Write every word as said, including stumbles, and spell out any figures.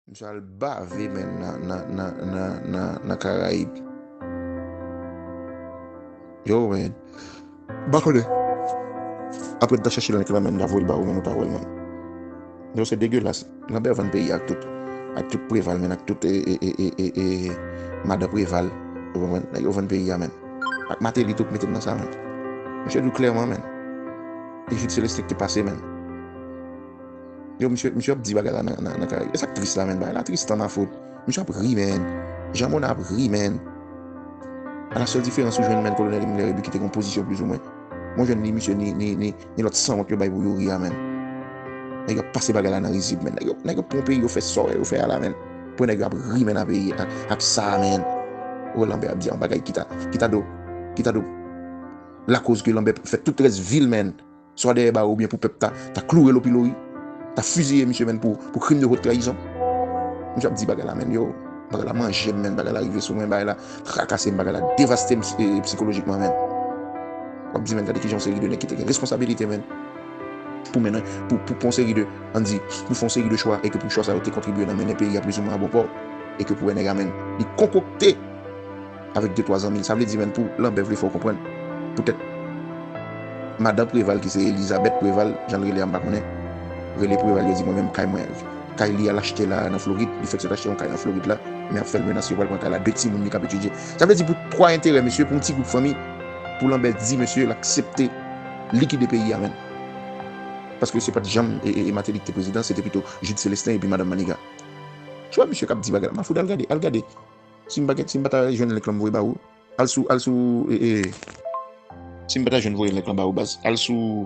Misye al bave, men, nan, nan, nan, nan, nan, nan Karayib. Yo, men. M pa konnen. Apre, m ta chache nèg la, men, m ta voye l ba ou, men, ou ta wè l, men. Yo, se degelas. Lanbè vann peyi a ak tout, ak tout Preval, men, ak tout, e, e, e, e, e, e, madan Preval. Ou konprann? Nèg yo vann peyi a, men. Ak Martelly tou k mete m nan sa, men. Misye di w klèman, men. E Jude Célestin ki te pase, men. Yo, misye, misye ap di bagay la nan, nan, nan Karayib. E sa k tris la, men. Bagay la tris, tan ma fout. Misye ap ri, men. Jean Mona ap ri, men. A la sèl diferans ou jwenn, men, Kolonèl Himmler, epi ki te gen pozisyon plizoumwen. Mwen jwenn ni misye, ni, ni, ni, ni lòt sanwont yo bay pou yo ri a, men. Nèg yo ap pase bagay la nan rizib, men. Nèg yo, nèg yo pran peyi yo fè sa yo fè a la, men. Pou nèg yo ap ri, men, nan peyi ak, ak sa, men. Roland Berthe ap di yon bagay ki ta, ki ta do, ki ta do lakoz ke Lambert fè tout rès vil, men. Swa dèyè bawo oubyen pou pèp ta, ta kloure l o pilori, ta fiziye misye, men, pou, pou crime de haute trahison. Misye ap di bagay la, men, yo, bagay la manje m, men, bagay la rive sou mwen, bagay la trakase m, bagay la devaste m, e, sikolojikman, men. W ap di, men, gade kijan yon seri de nèg ki te gen responsabilite, men, pou mennen, pou, pou, pou yon seri de, ann di, pou fè yon seri de chwa, e ke pou chwa sa yo te kontribye nan mennen peyi a plizoumwen a bon pò, e ke pou wè nèg a, men, li konkokte avèk de, twa zanmi l. Sa vle di, men, pou Lambert vle fè w konprann. Poutèt madan Preval, ki se Elizabeth Preval, jan l rele a, m pa konnen. Rele Preval, yo di mwen menm, kay mwen, kay li al achte la nan Florid, li fèk sot achte yon kay nan Florid la, men ap fè l menas, yo pral pran kay la, de timoun li k ap etidye. Sa vle di, pou twa enterè, mesye, pou yon ti gwoup fanmi, pou Lambert di, mesye, l aksepte likide peyi a, men. Paske se pa t janm, e, e, e Martelly ki te prezidan, se te pito Jude Célestin epi madanm Manigat. Chwa misye k ap di bagay la, m a fout al gade, al gade. Si m pa gen, si m pa ta jwenn link lan m voye ba ou, al sou, al sou, e, e, si m pa ta jwenn voye link lan ba ou, baz, al sou,